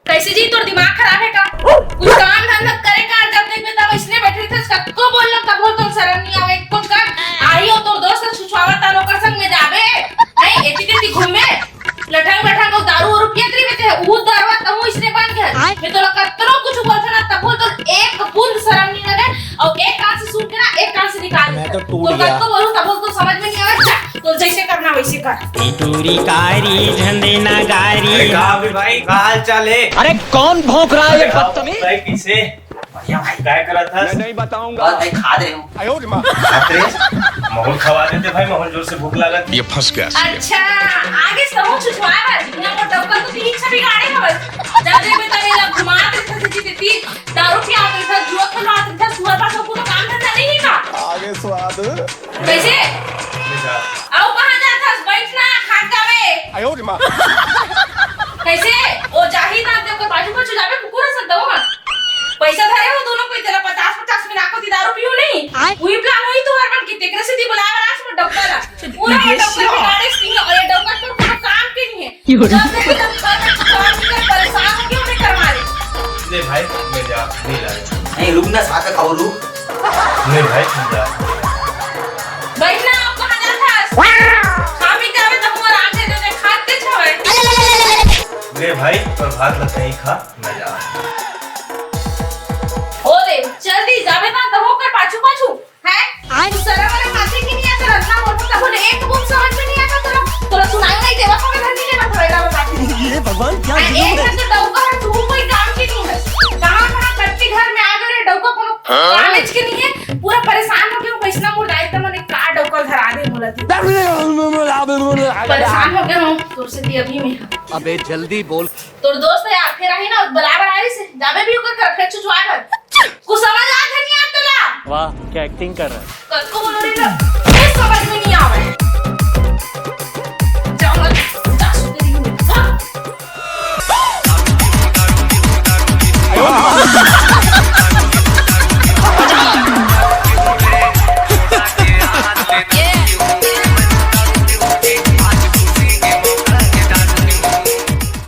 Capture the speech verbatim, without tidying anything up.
कैसे जी, तोर दिमाग खराब है का? कुछ काम धंधा करे का, जब देखबे तब इसने बैठे रहिथस, कतको बोल लो, तब बोल, तोर शरम नहीं आवे, कुछ कर। आही हो तोर दोस्त छुछुआवा तार ओकर संग में जाबे, नहीं, एती तेती घूमबे, लठंग बठंग अउ दारू वारू पियत रहिबे ते, ऊ दारू तहूँ इसने बन के। मैं तोला कतनो कुछ बोलथों ना, तब बोल, तोर एक बूंद शरम नहीं लगे, अउ एक कान से सुन के ना, एक कान से निकाल। मैं तो टूट तोर गया। कतको बोलूँ, तब बोल, तो समझ में नहीं आवे, जा। तो जैसे करना वैसे कर। ई टूरी कारी झंडे नगारी। अरे का अभी भाई, का हाल चाल है? अरे कौन भौंक रहा है ये बदतमीज? भाई पीछे। बढ़िया भाई। काय करत हस? मैं नहीं बताऊंगा। बस भाई खा दे। आयो रे माँ। बाप रे। माहौल खवा देते भाई, माहौल जोर से भूख लागत। ये फंस गया सीएम। अच्छा, आगे सहू छुछुआ बर, बिना मोर डौका तो तीन छवि गाड़े हवस। जब देबे तब एला घुमा देते थे, जीते तीन दारू पिया देते थे, जुआ खेलवा देते थे, सुअर पास को काम धंधा नहीं है का? आगे स्वाद। कैसे? अउ कहाँ जात हस? बैठ ना, खाट जावे। आयो रे माँ। कैसे? ओ जाही ना, ते ओकर बाजू बाजू जावे, कुकुर असन तब हाँ। पैसा धरे हो दोनों कोई, तेला पचास पचास में नाको ती दारू पीहू नहीं। आय। वही प्लान होई तुहर मन की, तेकरे से ती बुलाए वाला आज मैं डब्बा ला। पूरा ये मैं डब्बा क्या? बिगाड़े सी है, और ये डब्बा तो कोनो काम के नहीं है। क्यों? जब देखो तब घर में काम कर परेशान हो गया, उन्हें कर मारे। ले भाई, मैं जा, नहीं ला रहा। नहीं, रुक ना, साथ में खाओ, रुक। नहीं भाई, तुम जा। बैठ ना, आप कहाँ जात हस? खा पी के आवे तो हमारा आंखें दे दे, खाते छवे। ले भाई, पर भात लग नहीं खा, मैं जा। ओ रे, जल्दी जावे ना, तो होकर पाछू पाछू, हैं? आय। तू सरा वाला माथे की नहीं आता, रत्ना बोल, तो बोले, एक बूंद समझ में नहीं आता तोरा, तोरा सुनाई नहीं देवा, कौन घर नहीं लेवा, थोड़ा इलावा बात नहीं। ये भगवान, क्या आय, जुलूम एक है। तो डौका है, तू कोई काम की नहीं है। कहाँ, कहाँ कच्चे घर में आ गए रे, डौका कोनो हाँ? कॉलेज के नहीं है, पूरा परेशान हो गया हूँ, कैसना मूड आए, तो मैंने का डौका धरा दे बोला तू। परेशान हो गया हूँ, तोर से ती अभी में। अबे जल्दी बोल। तोर दोस्त है यार, फिर आई ना, बला बला रही से, जाबे भी होकर कर, फिर छुछुआ कर। कुछ समझ आ नहीं आता ला। वाह, क्या एक्टिंग कर रहा है। कतको बोलो रे ना।